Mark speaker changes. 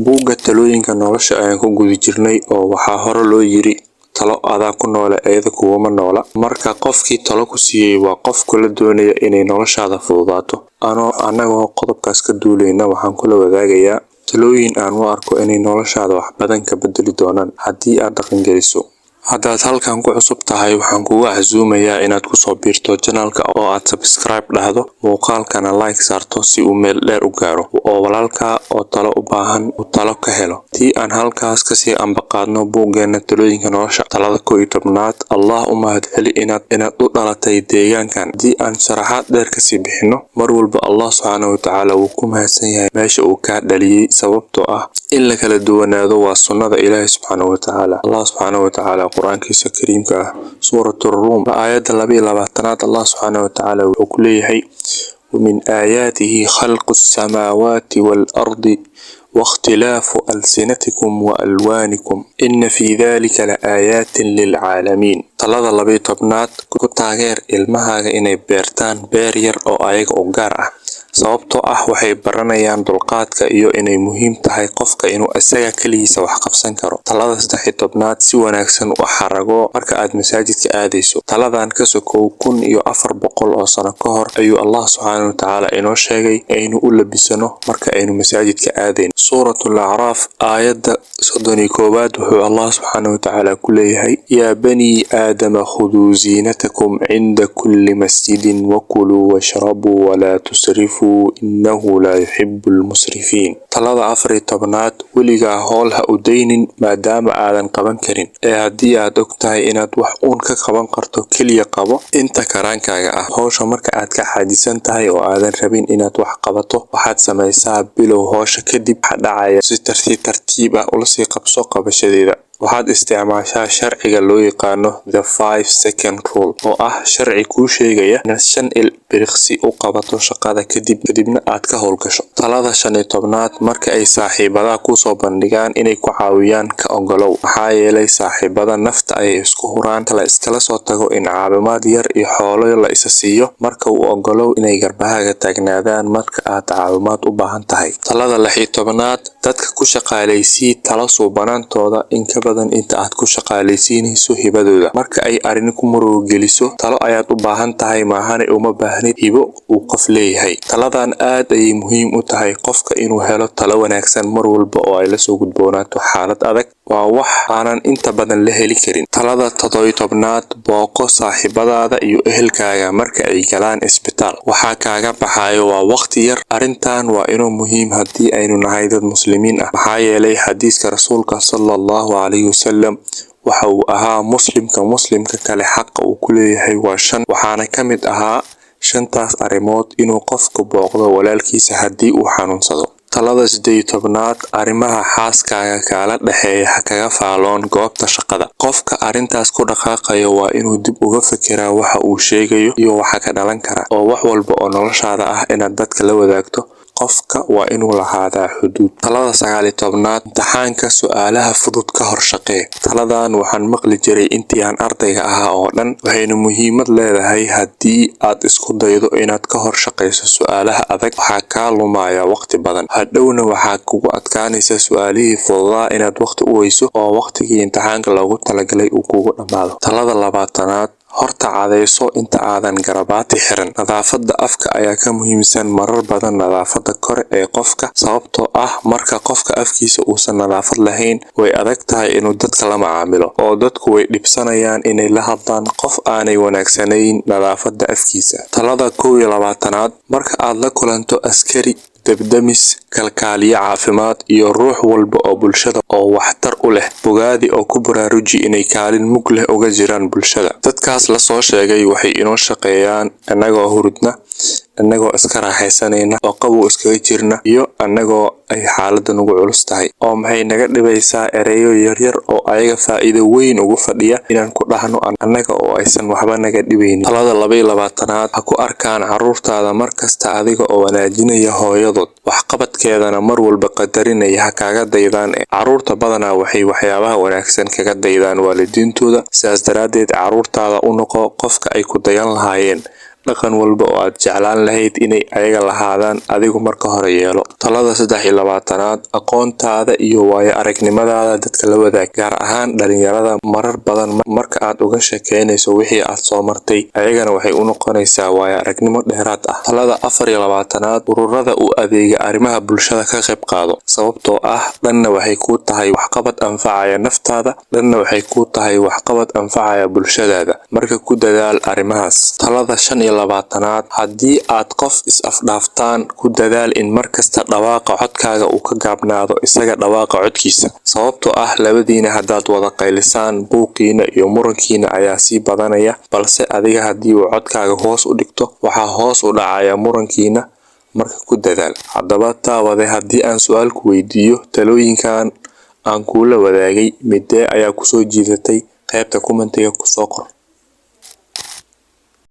Speaker 1: Buugga Talooyinka Nolosha ayaan ku guda jirnay, oo waxaa hore loo yiri: "Talo adaa ku noole, ayada kuguma noola." Marka qofkii talo ku siiyey waa qof kula doonaya inay noloshaada fududaato. Anoo anagoo qodobkaas ka duulayna, waxaan kula wadaagayaa talooyin aan u arko inay noloshaada wax badan ka bedeli doonaan haddii aad dhaqangeliso. Haddaad halkan ku cusub tahay, waxaan kugu casuumayaa inaad kusoo biirto channelka oo aad subscribe dhahdo, muuqaalkana like saarto si uu meel dheer u gaaro oo walaalkaa oo talo u baahan uu talo ka helo. Tii aan halkaas kasii ambaqaadno buuggeena Talooyinka Nolosha, talada 11aad: Allah u mahadceli inaad u dhalatay deegaankan. Haddii aan sharaxaad dheer kasii bixino, mar walba Allah subxaana watacaala wuu ku mahadsan yahay meesha uu kaa dhaliyey, sababtoo ah in la kala duwanaado waa sunnada Ilaahi subxaana watacaala. Allah subxaana watacaala Qur-aankiisa kariimka ah, Suurat Ruum, aayadda 22aad, Allah subxaana watacaala wuxuu ku leeyahay: "ومن آياته خلق السماوات والأرض واختلاف ألسنتكم وألوانكم إن في ذلك لآيات للعالمين." Talada 12aad: ku taageer ilmahaaga inay beertaan beer yar oo ayaga u gaar ah, sababtoo ah waxay baranayaan dulqaadka iyo inay muhiim tahay qofka inuu isaga kaligiisa wax qabsan karo. Talada 13aad: si wanaagsan u xarago marka aad masaajidka aadayso. Taladan ka sokow, 1400 oo sano ka hor ayuu Allah subxaana watacaala inoo sheegay aynu u labisano marka aynu masaajidka aadayno. Suuratul Acraaf, aayadda 31aad, wuxuu Allah subxaana watacaala ku leeyahay: "يا بني آدم خذوا زينتكم عند كل مسجد وكلوا واشربوا ولا تسرفوا إنه لا يحب المسرفين." Talada 14aad: weligaa howl ha u daynin maadaama aadan qaban karin, ee haddii aad og tahay inaad wax uun ka qaban karto, keliya qabo inta karaankaaga ah. Howsha marka aad ka xaajisan tahay oo aadan rabin inaad wax qabato, waxaad samaysaa bilow howsha, kadib waxa dhacaya si tartiib tartiib ah ula sii qabso qabashadeeda. Waxaad isticmaashaa sharciga loo yaqaano "the 5 second rule", oo ah sharci kuu sheegaya inaad 5 ilbiriqsi u qabato shaqada, kadibna aad ka howlgasho. Talada 15aad: marka ay saaxiibada kusoo bandhigaan inay ku caawiyaan, ka ogolow, maxaa yeelay saaxiibada nafta ayay isku huraan la iskala soo tago in caawimaad yar iyo xoolo la isa siiyo. Marka u ogolow inay garbahaaga taagnaadaan marka aad caawimaad u baahan tahay. Talada 16aad: dadka ku shaqaalaysii talo suubanaantooda in ka badan inta aad ku shaqaalaysiinayso hibadooda. Marka ay arrini ku murugo geliso, talo ayaad u baahan tahay maahane uma baahnid hibo uu qof leeyahay. Taladan aad ayay muhiim u tahay. Qofka inuu helo talo wanaagsan mar walba oo ay lasoo gudboonaato xaalad adag waa wax aanan inta badan la heli karin. Talada 17aad: booqo saaxiibadaada iyo ehelkaaga marka ay galaan isbitaal. Waxaa kaaga baxayo waa waqti yar. Arrintan waa inuu muhiim haddii aynu nahay dad Muslimiin ah, maxaa yeelay xadiiska Rasuulka sala Allahu calayhi wasalam waxa uu ahaa: "Muslimka muslimka kale xaqa uu ku leeyahay waa shan." Waxaana ka mid ahaa shantaas arrimood inuu qofku booqdo walaalkiisa haddii uu xanuunsado. Talada 18aad: arrimaha xaaskaaga kaala dhexeeya ha kaga faaloon goobta shaqada. Qofka arrintaas ku dhaqaaqayo waa inuu dib uga fikiraa waxa uu sheegayo iyo waxa ka dhalan kara, oo wax walba oo noloshaada ah inaad dadka la wadaagto, qofka waa inuu lahaadaa xuduud. Talada 19aad: imtixaanka su'aalaha fudud ka hor shaqee. Taladan waxaan maqli jiray intii aan ardayga ahaa oo dhan, waxayna muhiimad leedahay: haddii aad isku daydo inaad ka hor shaqeyso su'aalaha adag, waxaa kaa lumaya waqti badan. Hadhowna waxaa kugu adkaanaysa su'aalihii fududaa inaad waqti u weyso oo waqtigii imtixaanka loogu talagalay uu kugu dhammaado. Talada 20aad: horta cadayso inta aadan garabaati xiran. Nadaafadda afka ayaa ka muhiimsan marar badan nadaafadda kore ee qofka, sababtoo ah marka qofka afkiisa uusan nadaafad lahayn, way adag tahay inuu dadka la macaamilo, oo dadku way dhibsanayaan inay la hadlaan qof aanay wanaagsanayn nadaafadda afkiisa. Talada 21aad: marka aad la kulanto askari, dabdamis, kalkaaliye caafimaad iyo ruux walba oo bulshada oo waxtar u leh, bogaadi oo ku baraaruji inay kaalin mug leh uga jiraan bulshada. Dadkaas lasoo sheegay waxay inoo shaqeeyaan annagoo hurudna, annagoo iska raaxaysanayna oo qabow iskaga jirna, iyo annagoo ay xaaladda nagu culus tahay. Oo maxay naga dhibaysaa ereyo yaryar oo ayaga faa'iido weyn ugu fadhiya inaan ku dhahno annaga oo aysan waxba naga dhibaynin? Talada 22aad: ha ku arkaan carruurtaada markasta adiga oo wanaajinaya hooyadood, waxqabadkeedana mar walba qadarinaya, ha kaaga daydaan. Carruurta badanaa waxay waxyaabaha wanaagsan kaga daydaan waalidiintooda. Sidaas daraaddeed, carruurtaada u noqo qofka ay ku dayan lahaayeen. Dhaqan walba oo aad jeclaan lahayd inay ayaga lahaadaan, adigu marka hore yeelo. Talada 23aad: aqoontaada iyo waayo aragnimadaada dadka la wadaag, gaar ahaan dhalinyarada. Marar badan marka aad uga sheekeynayso wixii aad soo martay, ayagana waxay u noqonaysaa waayo aragnimo dheeraad ah. Talada 24aad: ururada u adeega arrimaha bulshada ka qayb qaado, sababtoo ah dhanna waxay kuu tahay waxqabad anfacaya naftaada, dhanna waxay kuu tahay waxqabad anfacaya bulshadaada. Marka ku dadaal arrimahaas. Talada 25aad: haddii aad qof is-afdhaaftaan, ku dadaal in markasta dhawaaqa codkaaga uu ka gaabnaado isaga dhawaaqa codkiisa, sababtoo ah labadiina haddaad wada qaylisaan, buuqiina iyo murankiina ayaa sii badanaya, balse adiga haddii uu codkaaga hoos u dhigto, waxaa hoos u dhacaya murankiina. Marka ku dadaal. Haddaba daawade, haddii aan su-aal ku weydiiyo, talooyinkan aan kuula wadaagay midee ayaa kusoo jiidatay? Qaybta commentiga kusoo qor.